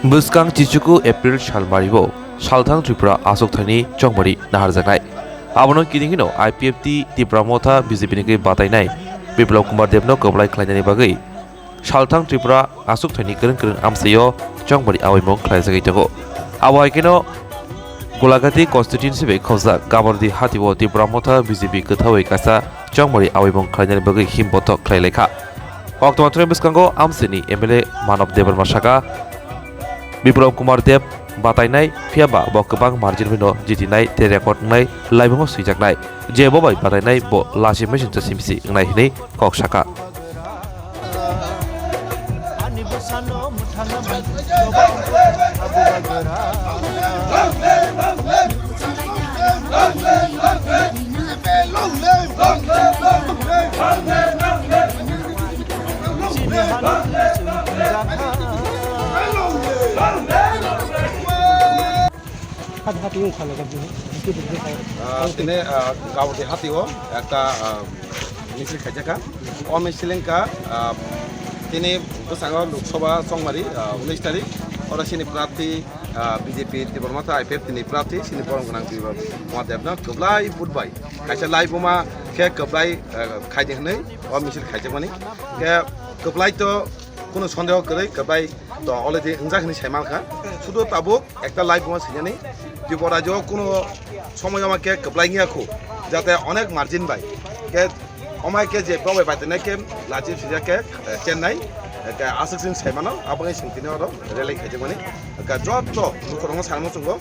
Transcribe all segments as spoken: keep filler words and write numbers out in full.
Bwskang chichuku April salmario Salthang Tripura aswk thaini chongmari naharjaknai. Abono kiring hino I P F T Tipra Motha B J P ni khe batainai Biplab Kumar Debno kwplai khlainani bagwi Salthang Tripura aswk thaini kwrwng kwrwng amchaio chongmari awaimung khlaijagwi tongo. Abo hai kheno Golagati constituency bai khobjak Gabardi hatio Tipra Motha B J P kwthawi kaisa chongmari awaimung khlainani bagwi himbothok khlai laikha. Koktwma thani bwskango amchaini M L A Manav Debbarma saka, Biplab Kumar Deb batainai, phiya ba bo kwbang margin bai no jitinai tei record wngnai laibumo swijaknai, je bo bai batainai bo lachi machine cha simsi wngnai hwnwi kok saka. Ah, tini, ah, Gabardi hatio ekta, ah, misil khaijakha. O misil wngkha, ah, tini bwskango Lok Sabha chongmari, ah, unis tarik. Oro chini prarthi, ah, B J P Tipra Motha I P F T ni prarthi, chini borom gwnang Biplab Kumar Debno kwplai vote bai kaisa laibuma khe kwplai, ah, khaidi hwnwi o misil khaijakmani. Khe kwplai to kunu sondeho kwrwi, kwplai to already wngjak hwnwi sai mankha. Sudu tabuk ekta laibuma sinani Tripura rajyo kunu somoy wngma khe kwplai wngya khu, jate onek margin bai khe omai khe je bobai bai tenai khe lachi sijak khe, eh, Chennai, eh, khe aswk sing sai mano, abo wngwi sing tini oro rally khaijakmani. Khe joto lukurokno sanamo chwngo,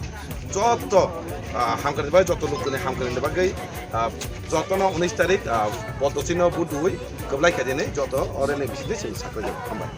joto, ah, hamkrai bai joto lukuni hamkrai ni bagwi, ah, jotono unis tarik, ah, Poddochino vote rwui kwplai khaidi hwnwi joto o rally bisingtwi chwng saklaijak. Hambai.